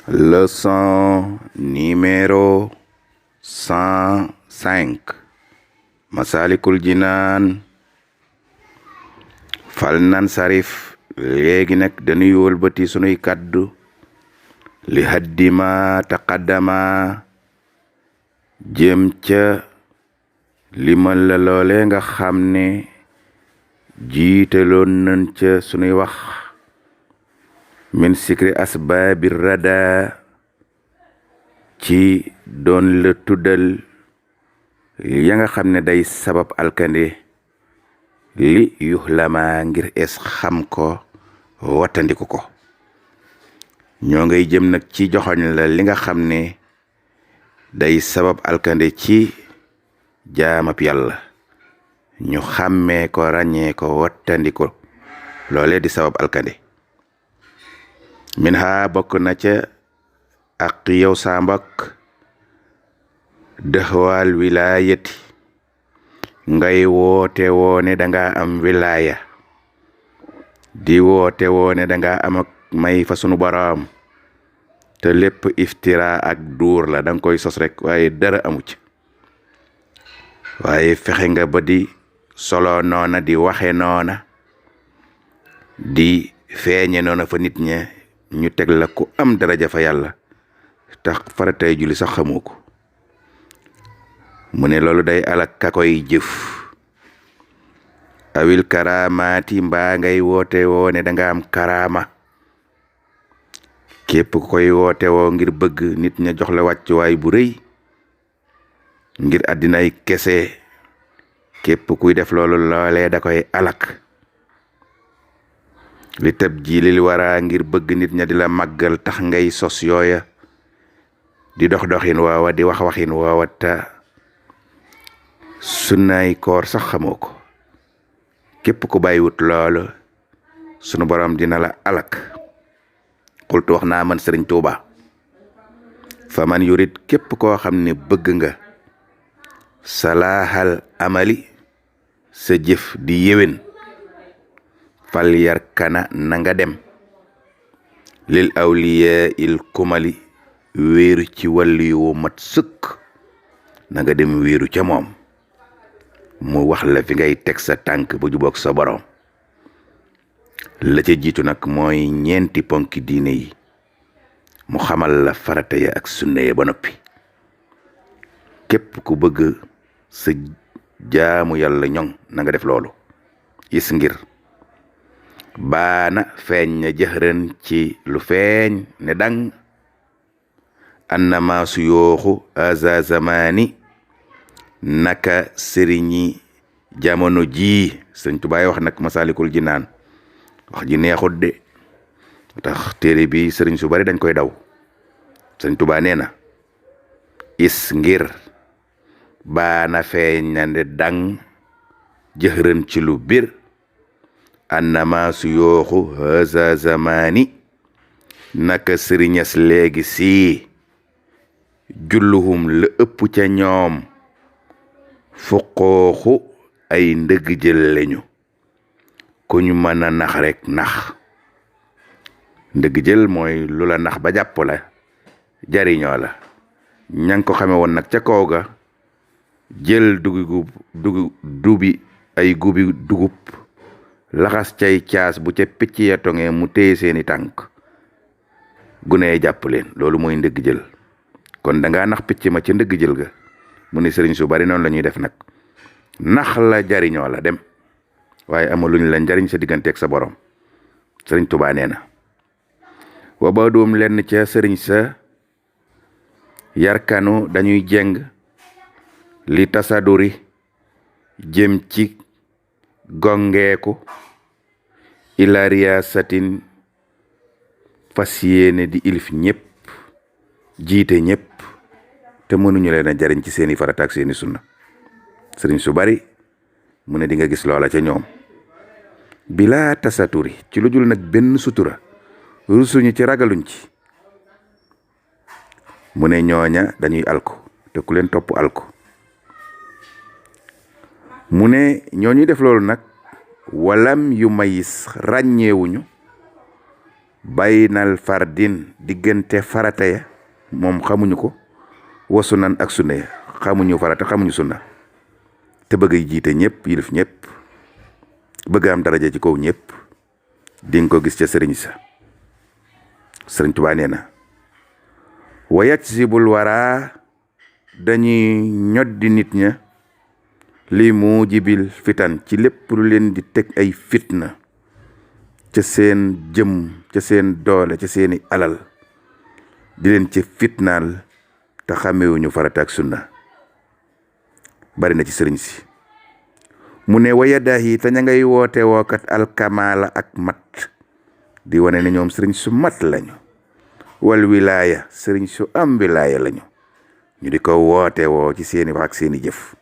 Leçon numéro 105. Masalikul Jinaan. Fal nan sarif léegi nag dañuy wëlbati sunuy kaddu li haddima taqaddama jëm ca limal la loole nga xam ne jiitaloon nañ ca sunuy wax min sikri asbaabi rada ci doon la tuddal ya nga xam ne day sabab alkande li yuxlama ngir es xam ko wattandiku ko ñoo ngay jëm nag ci joxoñ la li nga xam ne day sabab alkande ci jaamab yàlla ñu xàmmee ko ràññee ko wattandiku loolee di sabab alkande min ha bokk na ca ak yow sa mbokk dëxwaal wilaayati ngay woote woone danga am wilaaya di woote woone danga am ak may fa sunu boroom te lépp iftira ak duur la danga koy sos rek waaye dara amu ci waaye fexe nga ba di solo noona di waxe noona di feeñe noona fa nit ñe ñu teg la ku am daraja fa yàlla tax faratay julli sax xamoo ko mu ne loolu day alak ka koy jëf awil karamaati mbaa ngay woote woo ne danga am karama képp ku koy woote woo ngir bëgg nit ña jox la wàccuwaay bu rëy ngir àddinay kese képp kuy def loolu loolee da koy alak li tab ji li wara ngir bëgg nit ña di la màggal tax ngay sos yooya di dox doxin waawa di wax waxin waawa ta sunnaay koor sax xamoo ko képp ku bàyyiwut loolu sunu borom dina la alak xultu wax naa man Sëriñ Tuuba fa man yurit képp koo xam ne bëgg nga salaaxal amali sa jëf di yéwén fal yar kana na nga dem lil awliya il kumali wéeru ci wàlli wu mat sëkk na nga dem wéeru ca moom mu wax la fi ngay teg sa tànk bu juboog sa borom la ca jiitu nag mooy ñeenti ponki diine yi mu xamal la farata ya ak sunna ya ba noppi képp ku bëgg sa jaamu yàlla ñoŋ na nga def loolu is ngir baana feeñ na jëxërën ci lu feeñ ne dang annama su yooxu aza zamani naka sëriñi jamono jii Sëriñ Tuubaa wax nag Masaalikul Jinaan wax ji neexut de tax téere bi sëriñ su bari dañ koy daw Sëriñ Tuubaa nee na is ngir baana feeñ na ne dang jëxërën ci lu bir annama su yooxu haza zamani naka sëriñas léegi sii julluhum la ëpp ca ñoom fuqooxu ay ndëgg jël lañu ku ñu mën a nax rek nax ndëgg jël mooy lu la nax ba jàpp la jariñoo la ña ko xame woon nag ca kaw ga jël dubi ay gubi dugub laxas cay caas bu ca picc ya tongee mu téye seeni tànk gunee jàpp leen loolu mooy ndëgg jël kon dangaa nax picc ma ca ndëgg jël ga mu ne sëriñ su bari noonu la ñuy def nag nax la jariñoo la dem waaye amaluñ la njariñ sa digganteeg sa borom Sëriñ Tuubaa nee na wa ba doom lenn ca sëriñ sa yarkanu dañuy jeng li tasaduri jëm ci gongeeku ilaria satin fas yéene di ilif ñépp jiite ñépp te mënuñu leen a jariñ ci seeni farata ak seeni sunna sëriñ su bari mu ne di nga gis loola ca ñoom bila tasaturi ci lu jul nag benn sutura rusuñu ci ragaluñ ci mu ne ñooña dañuy alko te ku leen topp alko mu ne ñooñuy def loolu nag walam yu mayis ràññeewuñu baynal fardin diggante farata ya moom xamuñu ko wasu nan ak sunna ya xamuñu farata xamuñu sunna te bëgg jiite ñëpp yilif ñëpp bëgg am daraja ci kaw ñëpp di nga ko gis ca sëriñ sa sëriñ Tuubaa nee na wayat sibul wara dañuy ñoddi nit ña li mu jibil fitan ci lépp lu leen di teg ay fitna ca seen jëm ca seen doole ca seeni alal di leen ci fitnaal te xamewuñu farata ak sunna bari na ci sëriñ si mu ne wayadaahi te ña ngay woote wookat alkamaala ak mat di wane ne ñoom sëriñ su mat lañu wal wilaaya sëriñ su am wilaaya lañu ñu di ko woote woo ci seeni wax ak seeni jëf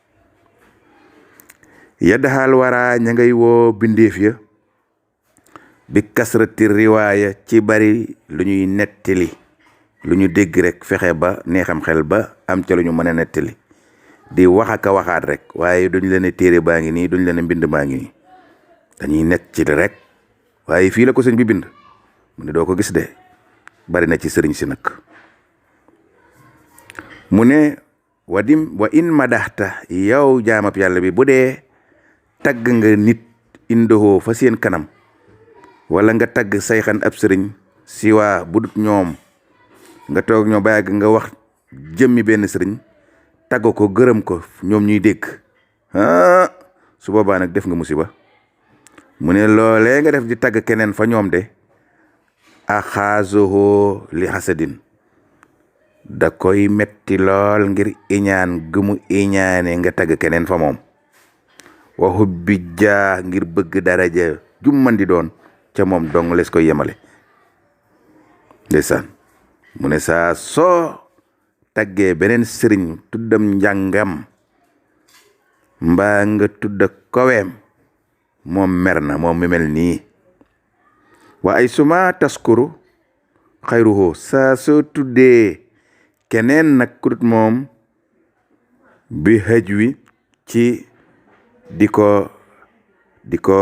yaddaxaal waraa ña ngay woo bindeef ya bi kasrati riwaaya ci bari lu ñuy nettali lu ñu dégg rek fexe ba neexam xel ba am ca lu ñu mën a nettali di wax ak a waxaat rek waaye duñ leen téere baa ngi nii duñ leen mbind baa ngi nii dañuy nekk ci rek waaye fii la ko sëñ bi bind mu ne doo ko gis de bari na ci sëriñ si nag mu ne wa in madaxta yow jaamab yàlla bi bu dee tagg nga nit indohoo fa seen kanam wala nga tagg sayxan ab sëriñ siwaa bu dut ñoom nga toog ñoo ba yàgg nga wax jëmmi benn sëriñ tagg ko gërëm ko ñoom ñuy dégg su boobaa nag def nga musiba mu ne loolee nga def di tagg keneen fa ñoom de axaasohoo li hasadin da koy metti lool ngir iñaan gëmu iñaane nga tagg keneen fa moom waxu bijjaa ngir bëgg daraja jumman di doon ca moom dong les koy yemale ndeysaan mu ne saa soo taggee beneen sëriñ tuddam njàngam mbaa nga tudda koweem moom mer na moom mi mel nii wa ay suma taskuru xayruhu saa soo tuddee keneen nag kudut moom bi hëj wi ci di ko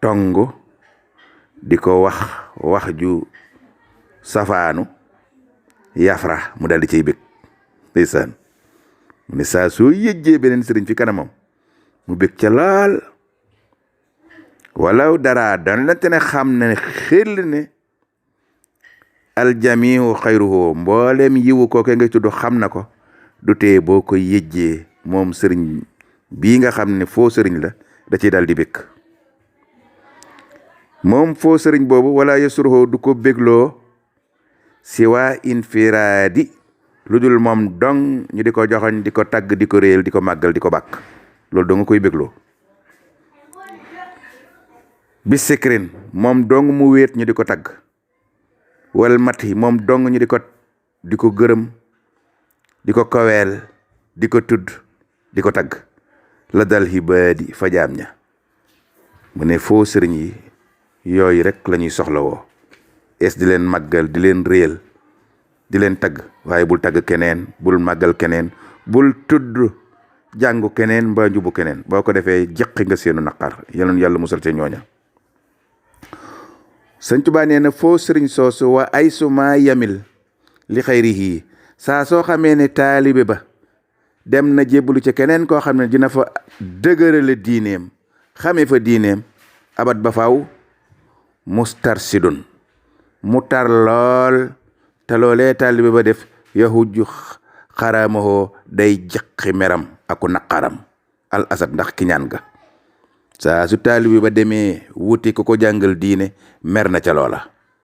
tongu di ko wax ju safaanu yafra mu daldi ciy bég ndeysaan mu ne saa soo yëjjee beneen sëriñ fi kanamam mu bég ca laal walaw dara dan lante ne xam ne xel ne aljamiu xayruhu mboolem yiwu kooke ngay tudd xam na ko du tee boo ko yëjjee moom sëriñ bii nga xam ne foo sëriñ la da ciy daldi bég moom foo sëriñ boobu wala yasuruhu du ko bégloo si waa infiraadi lu dul moom dong ñu di ko joxoñ di ko tagg di ko réel di ko màggal di ko bàkk loolu doo nga koy bégloo bis sikrin moom dong mu wéet ñu di ko tagg wal mati moom dong ñu di ko gërëm di ko koweel di ko tudd di ko tagg la dal hibaadi fa jaam ña mu ne foo sëriñ yi yooyu rek la ñuy soxla woo es di leen màggal di leen réel di leen tagg waaye bul tagg keneen bul màggal keneen bul tudd jàngu keneen mbaa njubu keneen boo ko defee jeqi nga seenu naqar yàlla musal ca ñooña sëñ Tuubaa nee na foo sëriñ soosu wa ay suma yamil li xayrihi saa soo xamee ne taalibe ba dem na jébbalu ca keneen koo xam ne dina fa dëgërale diineem xamee fa diineem abat ba faw mustarsidun mu tar lool te loolee taalibe ba def yahujju xaramahoo day jëqi meram aku naqaram al asad ndax ki ñaan ga saa su taalibe ba demee wuti ko jàngal diine mer na ca loola